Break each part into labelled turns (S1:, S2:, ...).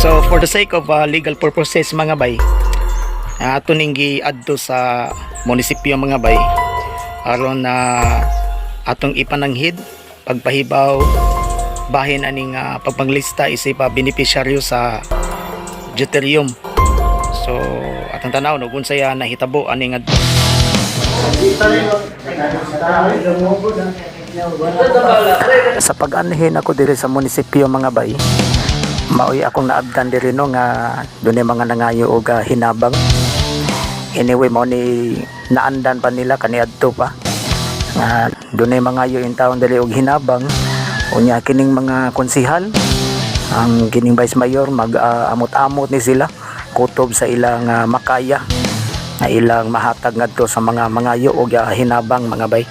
S1: So for the sake of legal purposes, mga bay, ato ning giadto sa munisipyo, mga bay, aron na atong ipananghid pagpahibaw bahin aning pagpanglista isip pa benepisyaryo sa deuterium. So atong tanaw no kung unsay nahitabo aning adto. Sa pag-anhin ako diri sa munisipyo, mga bay, maoy akong naabdan diri no nga dunay mga nangayo og hinabang. Anyway, mao ni naandan pa nila kaniadto pa nga dunay mangayo in taon diri og hinabang. Unya kining mga konsihal, ang kining vice mayor, mag amot-amot ni sila kutob sa ilang makaya nga ilang mahatag ngadto sa mga mangayo og hinabang, mga bay.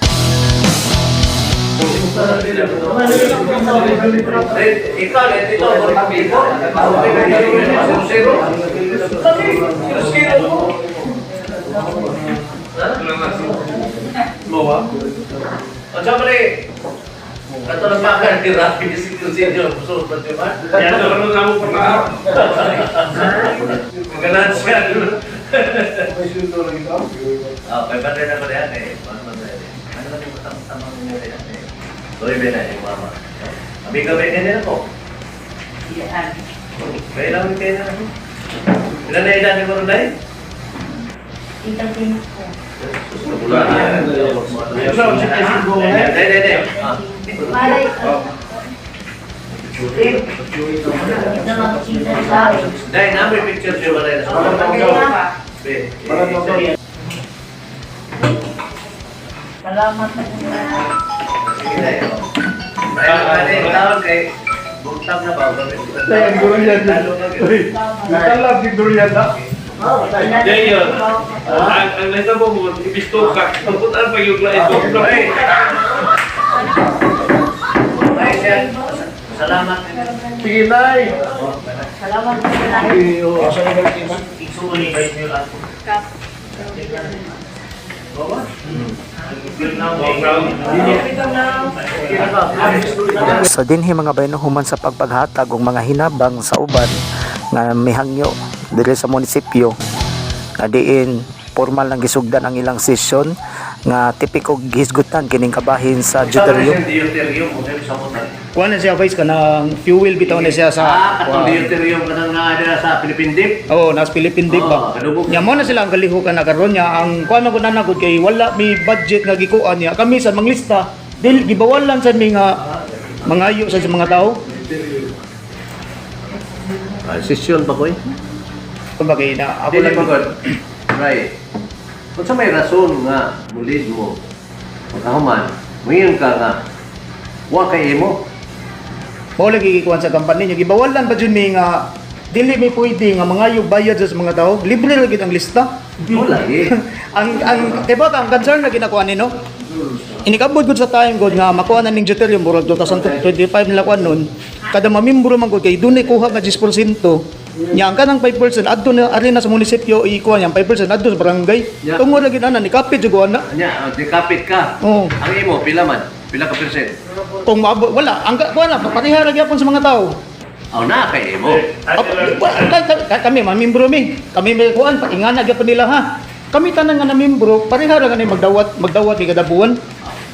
S2: Ikaw, ito, zero. Zero. Mo ba? O siyempre, kato na makan di Rafi si Senior so ba di ba?
S3: Kaya ito ano na mo pagka.
S2: Maganan siya. Ah, kay bande na ko diyan eh. Ano man diyan eh. Ano man yung tamang niya diyan eh. Tuloy ba na yung mama? Abi ka ba din ako?
S4: Yan.
S2: Kaya lang kayo na ako. Ilan na ilan ni Morunay?
S4: Ikaw din ko.
S2: Dai, dai, dai. Ah.
S4: Malay. Na makikita sa akin.
S2: Dai, namin picture siya wala na. Be.
S4: Salamat na.
S2: Sige, dai. Dai, dai, taon kay bugtang na ba?
S3: Dai, ang durian. Uy, natalab yung durian na. Jayon, ang nasa mo mo, ibisto ka. Pagputan pa yung lain ko.
S2: Ay. Ay, siya. Salamat.
S3: Sige, Nay.
S4: Salamat na.
S3: Sige, oh.
S1: Igsuon ni Vice Mayor ato. So dinhi, mga bay, no, human sa pagpaghatag og mga hinabang sa uban nga mihangyo diri sa munisipyo nga diin formal lang gisugdan ang ilang session nga tipiko gihisgutan kining kabahin sa deuterium.
S2: Deuterium, okay, sa mo.
S1: Kuha na siya, Vice, kanang fuel bitaw na siya sa
S2: Ah, katong deuterium kanang naa dira sa Philippine Deep.
S1: Oo, nas Philippine Deep ba.
S2: Oo, kadubog.
S1: Nya mo na sila ang kalihukan na karon niya ang kuan man gud na gud kay wala may budget nga gikuan niya. Kami sa manglista dil gibawalan sa mi nga mangayo sa mga tao.
S2: Ah, session pa ko eh.
S1: Kumbaga na ako
S2: Dili
S1: lang
S2: pa gud. Right. Kung sa may rason nga mulid mo, pagkahuman, muingon ka nga, wa kay imo.
S1: Mao lagi gikuan sa company niya, gibawalan pa jud mi nga dili mi pwede nga mangayo bayad sa mga tao. Libre lagi ang lista.
S2: Wala eh.
S1: Ang kay ba ang concern na ginakuan ni no? Inikabot gud sa time gud nga makuha na ning deuterium murag 2025 nila kuan nun. Kada mamimbro man gud kay dunay kuha nga 10%. Nya ang kanang 5% adto na ari na sa munisipyo ikuha niya ang 5% adto sa barangay.
S2: Yeah.
S1: Tungod lagi na ni kapit jud ana.
S2: Anya, oh, dikapit ka.
S1: Oo.
S2: Ang imo, pila man? Pila ka percent?
S1: Kung maabot wala ang kuan na pareha ra gyapon sa mga tao.
S2: Aw na kay imo.
S1: Kami mamimbro mi. Kami may kuan pa ingana gyapon nila ha. Kami tanan nga namimbro pareha ra gani magdawat magdawat ni kada buwan.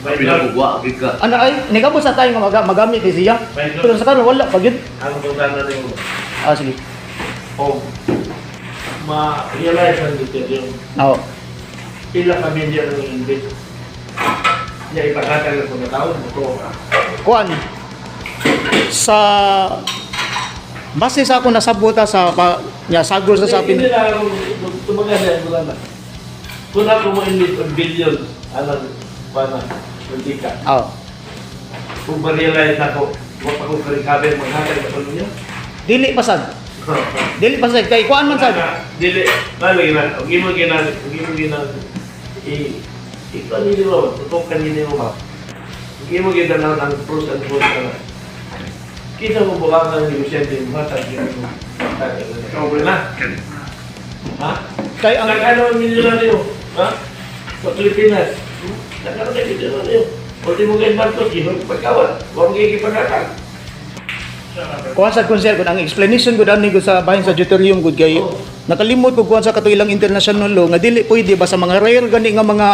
S2: Pila kugwa gid ka.
S1: Ana ay nikabot sa tayo nga magamit ni siya. Pero sa karon wala pa gyud.
S3: Ang pagkana na yung
S1: Ah, sige.
S3: home. Ma-realize ang deuterium.
S1: Oo.
S3: Pila ka million ang invest. Niya ipaghatag ang mga tao, mo ka.
S1: Kuan sa base sa ako nasabota sa pa, nya sagol sa
S3: Hindi
S1: pin
S3: lang ako, tumaga siya, wala na. Kung ako mo invest on billions, anong pana, hindi ka.
S1: Oo.
S3: Kung ma-realize ako, wa pa ko ka-recover, maghatag ako niya.
S1: Dili pa sad. Dili pa sad kay kuan man sad.
S3: Dili, lalo gina, og imo gina, og imo gina, i, ikaw nili mo, tutukan nili mo ba? Og imo gina na ang pros and cons na. Kita mo buka ang negosyante mo, hatag yun mo. Cover na. Ha?
S1: Kay ang
S3: Nagkano ang milyonaryo? Ha? Sa Pilipinas. Nagkano kayo milyonaryo? Ultimo kay Marcos, ihon pagkawat. Huwag mo kikipagkakag.
S5: Kuan sa konsel gud ang explanation gud ani gud sa bahin sa deuterium gud kay nakalimot ko kuan sa kato ilang international law nga dili pwede ba sa mga rare gani nga mga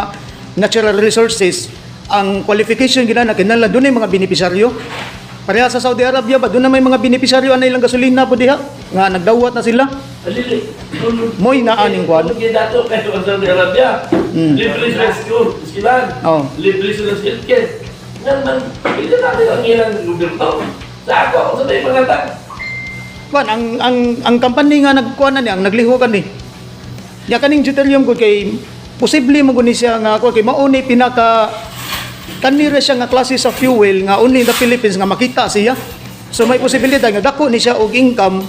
S5: natural resources ang qualification gina na kinahanglan dunay mga benepisaryo. Pareha sa Saudi Arabia ba doon na may mga benepisaryo ana ilang gasolina po diha nga nagdawat na sila.
S3: Alili.
S5: Moy naa ning kuan.
S3: Kung dato kayo sa Saudi Arabia. Libre sila school, eskwelahan.
S5: Oh.
S3: Libre sila sa healthcare. Nga man, hindi natin ang ilang gobyerno. Sa ako, sa may mga tao.
S5: Kuan ang company nga nagkuan na ni ang nagliho kani. Nya kaning deuterium gud kay posible man gud ni siya nga kuan kay mao ni pinaka kanira siya nga klase sa fuel nga only in the Philippines nga makita siya. So may posibilidad nga dako ni siya og income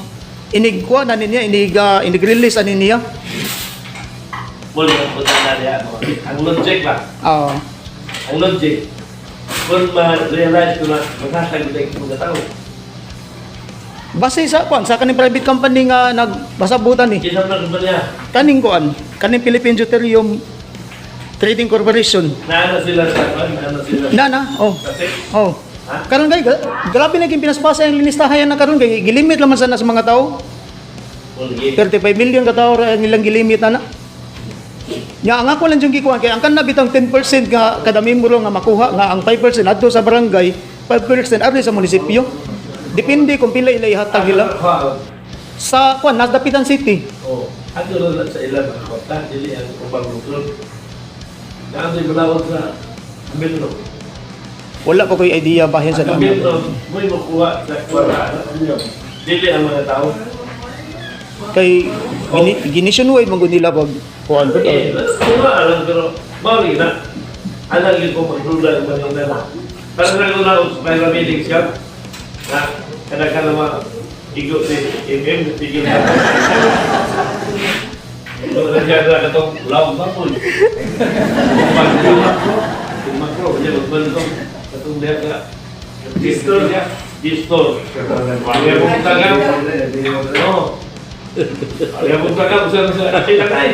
S5: inig kuan na niya inig release ani niya.
S3: Wala ang punta na niya. No? Ang logic ba?
S5: Ah,
S3: Ang logic. Kung ma-realize ko na masasagot ang mga tao.
S5: Base sa kuan sa kaning private company nga nagbasabutan ni.
S3: Kinsa man kumpanya,
S5: Kaning kuan, kaning Philippine Deuterium Trading Corporation.
S3: Naano sila sa kuan, naano sila
S5: Na na, oh.
S3: sa sec.
S5: Oh.
S3: Ha?
S5: Karon kay grabe na gyud pinaspasa ang linistahayan na karon kay gilimit laman sana sa mga tao.
S3: Wala.
S5: 35 million ka tao ra ang ilang gilimit na na. Nya ang ako lang jung gikuan kay ang kanna bitang 10% nga kada membro nga makuha nga ang 5% adto sa barangay, 5% adto sa munisipyo. Depende kung pila ila ihatag nila. Sa kuan nas Dapitan City.
S3: Oh, ato na lang sa ilang ang kwarta, dili ang ubang lungsod. Naandoy balawag sa Metro.
S5: Wala pa ko'y idea bahin sa
S3: Ang
S5: dami.
S3: Metro, mo'y makuha sa kwarta. Dili ang mga tao.
S5: Kay gini-nationwide man gud nila pag kuan gud.
S3: Eh, kuha alam pero mao rin na. Alam yun ko magdula ang mga na. Parang nagula ko sa paramedics siya. Na, kada ka naman igo si MM, tigil na. Wala siya na katong law ba po. Magro, magro, niya magbantong katong diha ka. Distor niya, distor. Kaya kung tagal, no. Kaya kung tagal, sa sa kinakay.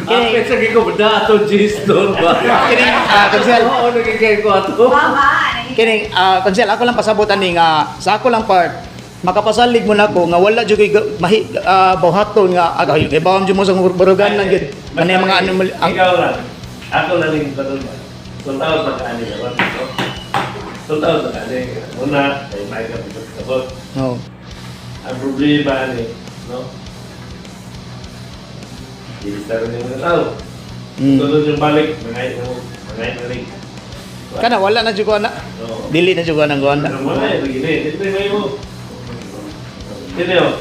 S2: Kaya sa ko ba ato G-store ba?
S5: Kining konsel,
S2: Oo, nagigay ko ato.
S4: Mama,
S5: kining konsel ako lang pasabot ani nga sa ako lang part makapasalig mo nako nga wala jud koy mahi buhaton nga agay kay bawam jud mo sa baruganan gid kanay mga animal ang
S3: Ikaw lang. Ako lang yung tanong ba? Sultaw sa kaani naman. No? Sultaw sa kaani. Una, ay may kapit-kapot.
S5: Oh.
S3: Ang problema ni, no? Ilista rin yung mga tao. Sunod yung balik, mga mo, mga na rin.
S5: Kana wala na jud ko ana.
S3: Oo.
S5: Dili na jud ko anang kuan.
S3: Ano mo na eh, lagi na eh. Dito yung mo. Sino yun?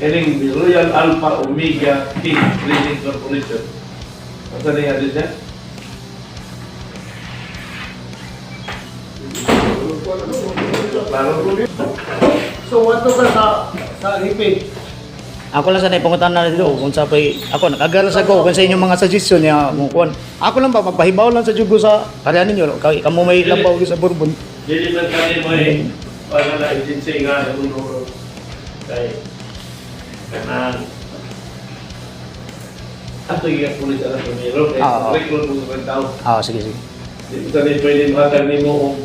S3: Kining Royal Alpha Omega P Trading Corporation. Ano na yung address niya? Klaro.
S6: So, what to ka sa ipin?
S5: Ako lang sa naipangutana na dito kung sa pay ako nakagar sa ko kung sa inyong mga suggestion niya mo kuan. Ako lang ba magpahibaw lang sa jugo sa kaya ninyo kay kamo may labaw gyud sa Bourbon.
S3: Dili man kami mo eh. Para na agency nga yung nuro. Kay kanang ato yung pulis ang primero. Kay record mo sa tao.
S5: Ah, sige sige.
S3: Di ko tani pwede mahatag nimo og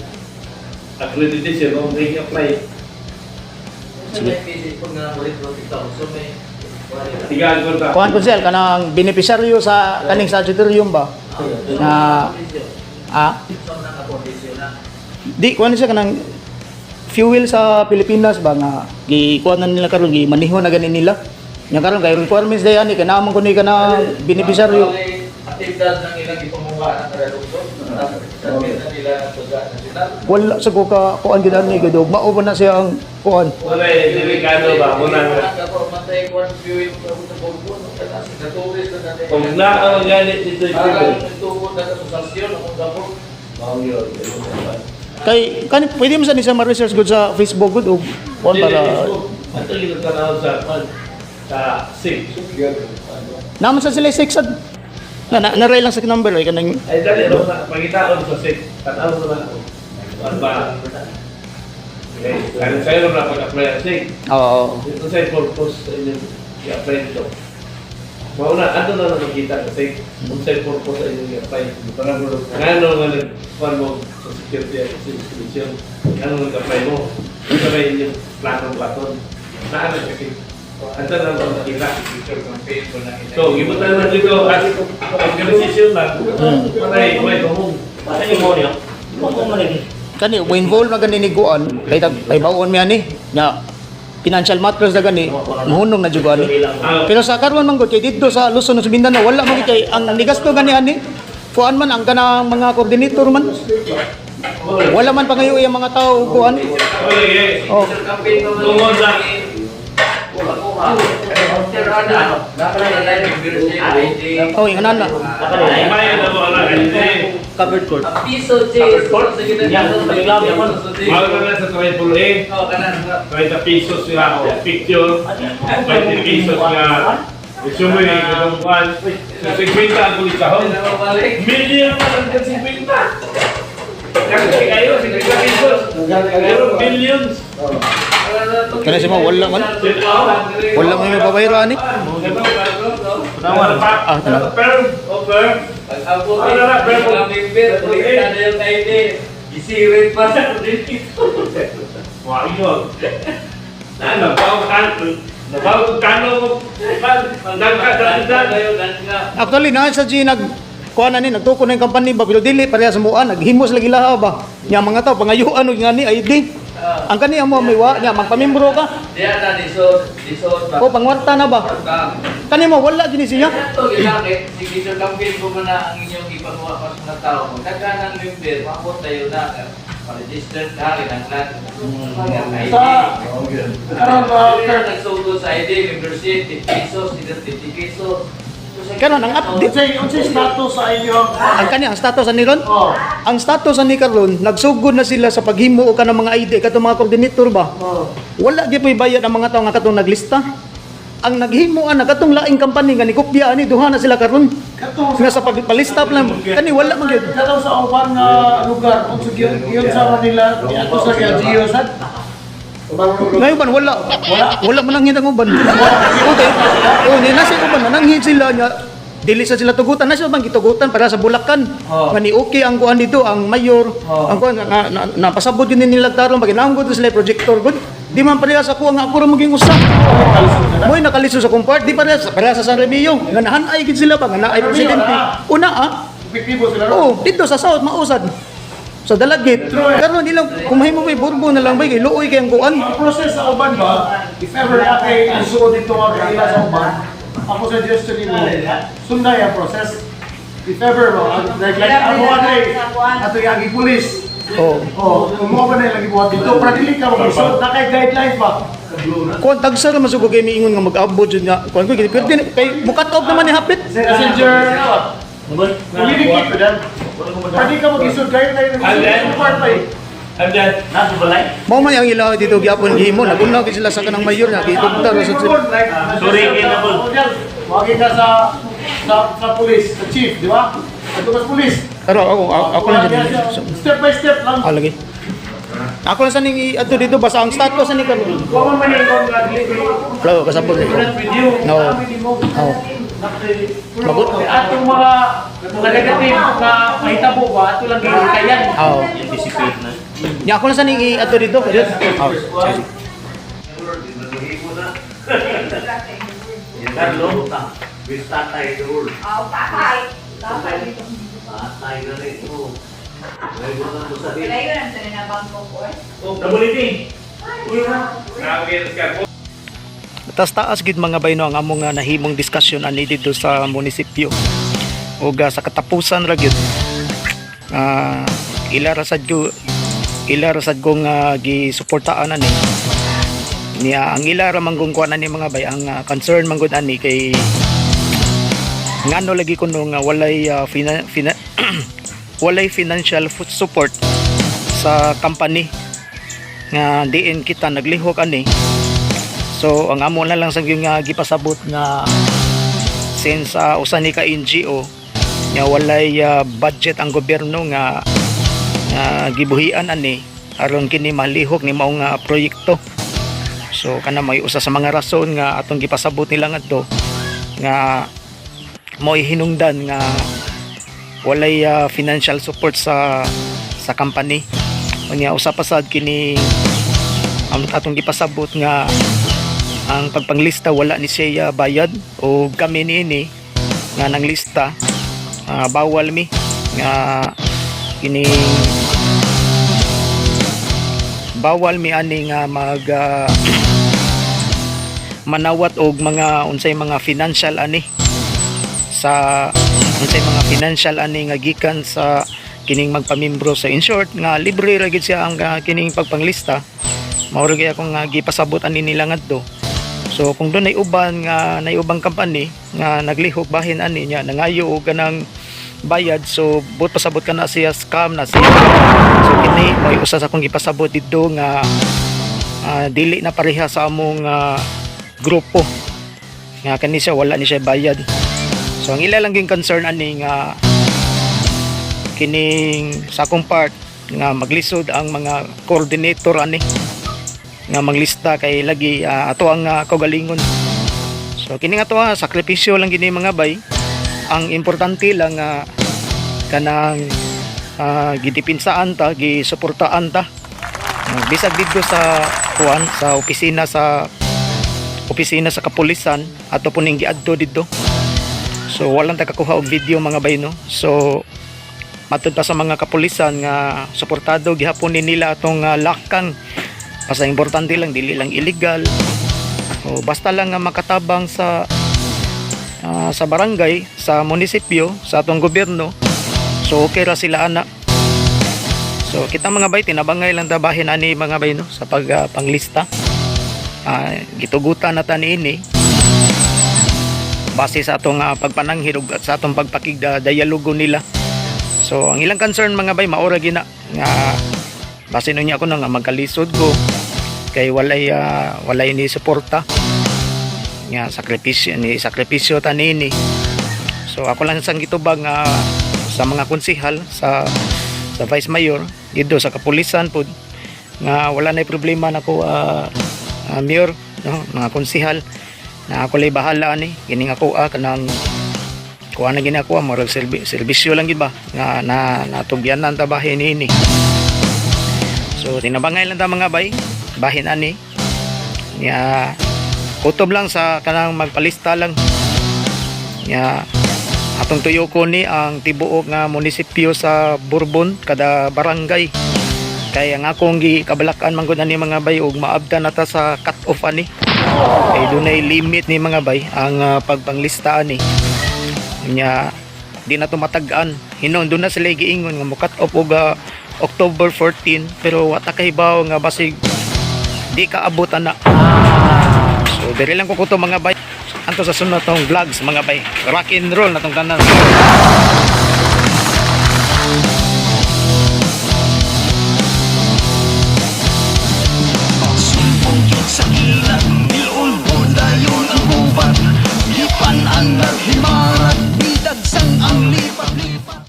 S3: accreditation o may apply. Tigaan ko ta.
S5: Kuan konsel kanang benepisaryo sa kaning Sagittarium ba? Na di kuan siya kanang fuel sa Pilipinas ba nga gikuan na nila karon gi maniho na gani nila. Nya karon kay requirements day ani kay naman kuno kana benepisaryo.
S7: Aktibidad ng ilang ipamuha ng relukso, submit na nila ng Tuga National.
S5: Wala sa ko ka kuan gid ani gid mao ba na siya ang kuan.
S3: Wala eh, delikado ba? Muna nga.
S7: Ako, matay ko ang viewing ko sa Bourbon, naturist na natin.
S3: Kung naa ang gani dito yung
S7: Parang nagtungod na sa asosasyon, akong gabon.
S3: Mao yun.
S5: Kay kani pwede mo sa ni siya ma-research gud sa Facebook gud og kuan para
S3: Ato yung tanaw sa kwan sa six.
S5: naman sa sila six ad na na naray lang sa number ay kanang
S3: Ay dali no na pangitaon sa six. Tanaw mo na ako. Kuan ba? Okay, kaya sa'yo na pag-apply ang six.
S5: Oo.
S3: Ito sa purpose sa inyong i-apply nito. Mao na ato na lang makita kasi kung sa purpose ay inyong apply. Ngano nga nagkuhan mo sa security at sa institution, ngano nag-apply mo? Ito ba inyong planong platon? Naano kasi? Ato na lang makita. So, gibutan na dito as organization lang. Patay, may tumong.
S5: Kani mo involve na gani ni Guan kay tag kay bawon mi ani nya financial matters na gani muhunong na jud ani. Pero sa karon man gud kay didto sa Luzon ug sa Mindanao wala man gid kay ang nigasto gani ani kuan man ang kanang mga coordinator man. Wala man pangayo ang mga tao kuan.
S3: Okay,
S5: Oh.
S3: tungod sa
S5: Oh, yung ana.
S3: may na mo ala kasi.
S7: Covered court.
S8: Piso, J.
S3: Mahal ka na sa triple A. 30 pesos nga picture, 20 pesos nga resume, itong kwan. So, 50 ang kulisahon. Million na lang ka 50. Kasi kayo, 50 pesos. Pero millions.
S5: Kana siya mo wala man. Wala man may babayra ani. Ah, tanaw.
S3: Pero, over.
S8: Pag-abot,
S3: Ano na, pero-
S8: mga member, ulit na yung ID. Isirit pa sa
S3: Wah, yun. Na, nabaw ka, nabaw ka, no, nagka,
S5: Actually na sa G nag kuan ani nagtuko na yung company ba pero dili pareha sa muan naghimos lagi laha ba. Nya mga tao pangayuan og ngani ID. Ang kani amo may wa nya magpamembro ka.
S8: Diyan na, lisod, lisod.
S5: O pangwarta na ba? Kani mo wala gini siya.
S8: Ito, ginakit, sige, sir, campaign ko muna ang inyong ipakuha pa sa mga tao. Magdaghan ng member, maabot tayo na. Pa-register ka, kinanglan. ID.
S6: Sa karon
S8: Pero nagsugod sa ID, membership, 50 pesos, 50 pesos.
S5: Karon ang update
S6: unsay status sa inyong
S5: ang kani ang status ani ron?
S6: Oh.
S5: Ang status ani karon nagsugod na sila sa paghimo og kanang mga ID katong mga coordinator ba.
S6: Oh.
S5: Wala gyud po'y bayad ang mga tao nga katong naglista. Ang naghimo ana katong laing company nga nikopya ani duha na sila karon.
S6: Katong
S5: Nga sa pagpalista pa lang kani wala man gyud.
S6: Katong sa uban nga lugar unsa gyud gyud sa Manila ato sa LGU sad.
S5: Ngayon ban wala. Wala wala man ang ang uban. Okay. Oh, ni nasa uban nananghin sila nya dili sa sila tugutan nasa uban gitugutan para sa Bulacan.
S6: Oh.
S5: Nga ni okay ang kuan dito ang mayor,
S6: Oh.
S5: ang kuan nga na, napasabot yun nila tarong pag gud sila projector gud. Di man pareha sa kuha nga ako ra maging usa. Mo'y nakalisod sa kumpart, di pareha sa San Remio. Nga nahanay gid sila ba nga naay presidente. Una ah.
S6: Epektibo sila ron.
S5: Oo, dito sa South mausad. Sa Dalagit. Karon di lang kung mahimo may burbo na lang ba kay luoy kay ang kuan.
S6: Ang process sa uban ba, if ever na kay isuod dito nga kaila sa uban, ako suggestion nimo, sunday ang process. If ever ba, like ako ate, ato yung agi police.
S5: Oo.
S6: Oh, kung mo ba na lagi buhat dito, para dili ka mag-isod, na kay guidelines ba?
S5: Kuan tagsa ra man sugod kay miingon nga mag-abot jud nga kuan ko kay pwede kay mukat off naman ni hapit.
S6: Messenger, communicate with them. Pwede ka mag-isod, kayo tayo nag-isod, support pa eh.
S3: And then,
S5: Mao man ang ilaw dito gyapon gihimo naguna gyud sila sa kanang mayor nga gitugta ra sa sila.
S3: Sorry, kinabol.
S6: Wagi ka sa police, sa chief, di ba? Ato ka sa police.
S5: Pero ako lang jud.
S6: Step by step lang.
S5: Ah, lagi. Ako lang sa ning adto dito basta ang status ani karon.
S6: Wa man man ikaw nga dili kay
S5: Flow kasabot ko.
S6: with you.
S5: No.
S6: Namin nimo.
S5: Oo.
S6: Pero atong mga negative na mahitabo ba ato lang gihikayan.
S5: Oo. Nya ako lang sa ning adto dito. Oh, sorry.
S2: Carlo, with tatay rule.
S4: Oh, tatay. Tatay dito.
S2: Tatay na rin. Oh. May mga ko sa
S4: Kailangan lang sa nabangko ko eh.
S3: Nabuliti. Nakagil ka.
S5: Tas taas gid mga bayno ang among nga nahimong diskusyon ani didto sa munisipyo. Ug sa katapusan ra gyud. Ah, ila ra sad ko nga gisuportaan ani. Niya ang ila ra man kung kuan ani mga bay ang concern man gud ani kay ngano lagi kuno nga walay walay financial support sa company nga diin kita naglihok ani. So ang amo na lang sa gyud nga gipasabot nga since usa ni ka NGO nga walay budget ang gobyerno nga nga gibuhian ani aron kini malihok ni mao nga proyekto. So kana may usa sa mga rason nga atong gipasabot nila ngadto nga Mo'y hinungdan nga walay financial support sa company. Unya usa pa sad kini ang atong gipasabot nga ang pagpanglista wala ni siya bayad o kami niini nga nanglista, bawal mi nga kini, bawal mi ani nga mag manawat og mga unsay mga financial ani sa unsay mga financial ani nga gikan sa kining magpamimbro sa. In short nga libre ra gid siya ang kining pagpanglista. Mao ra gyud akong gipasabot ani nila ngadto. So kung dunay uban nga nay ubang company nga naglihok bahin ani niya, nangayo og kanang bayad, so but pasabot ka na siya, scam na siya. So kini mo'y usa sa akong gipasabot didto nga dili na pareha sa among grupo nga kani siya wala ni siya bayad. So ang ila lang ging concern ani nga kining sa akong part nga maglisod ang mga coordinator ani nga manglista kay lagi ato ang kaugalingon. So kini nga to sakripisyo lang gini, mga bay. Ang importante lang nga kanang gidepinsaan ta, gisuportaan ta. Bisag didto sa kuan sa opisina sa kapulisan ato po ning giadto didto. So walang ta kakuha og video, mga bay, no. So matud pa sa mga kapulisan nga suportado gihapon ni nila atong lakang, basta importante lang dili lang illegal o basta lang nga makatabang sa barangay, sa munisipyo, sa atong gobyerno, so okay ra sila ana. So kita, mga bay, tinabangay lang ta bahin ani, mga bay, no, sa pag panglista. Gitugutan na ta niini base sa atong pagpananghid ug sa atong pagpakig-dialogo nila. So ang ilang concern, mga bay, maora gina nga base nun niya ako na nga magkalisod ko kay walay ni suporta nga sakripisyo ni sakripisyo ta niini. So ako lang sang gitubag nga sa mga konsihal, sa vice mayor didto, sa kapulisan pud nga wala nay problema nako, mayor, no, mga konsihal, na ako lay bahala ani kini nga ako kanang kuha na gini ako moral serbisyo lang gid ba nga na natugyanan ta bahin ini. So tinabangay lang ta, mga bay, bahin ani nga kutob lang sa kanang magpalista lang nga atong tuyoko ni ang tibuok nga munisipyo sa Borbon, kada barangay, kay ang akong gikabalakan man gud ani, mga bay, ug maabdan na ta sa cut off ani kay dunay limit ni, mga bay, ang pagpanglista ani. Nya di na to matag-an hinon. Doon na sila giingon nga mo cut off og October 14, pero wa ta kahibaw nga basig di ka abot ana. So diri lang ko kuto, mga bay, anto sa sunod tong vlogs, mga bay. Rock and roll na tong tanan.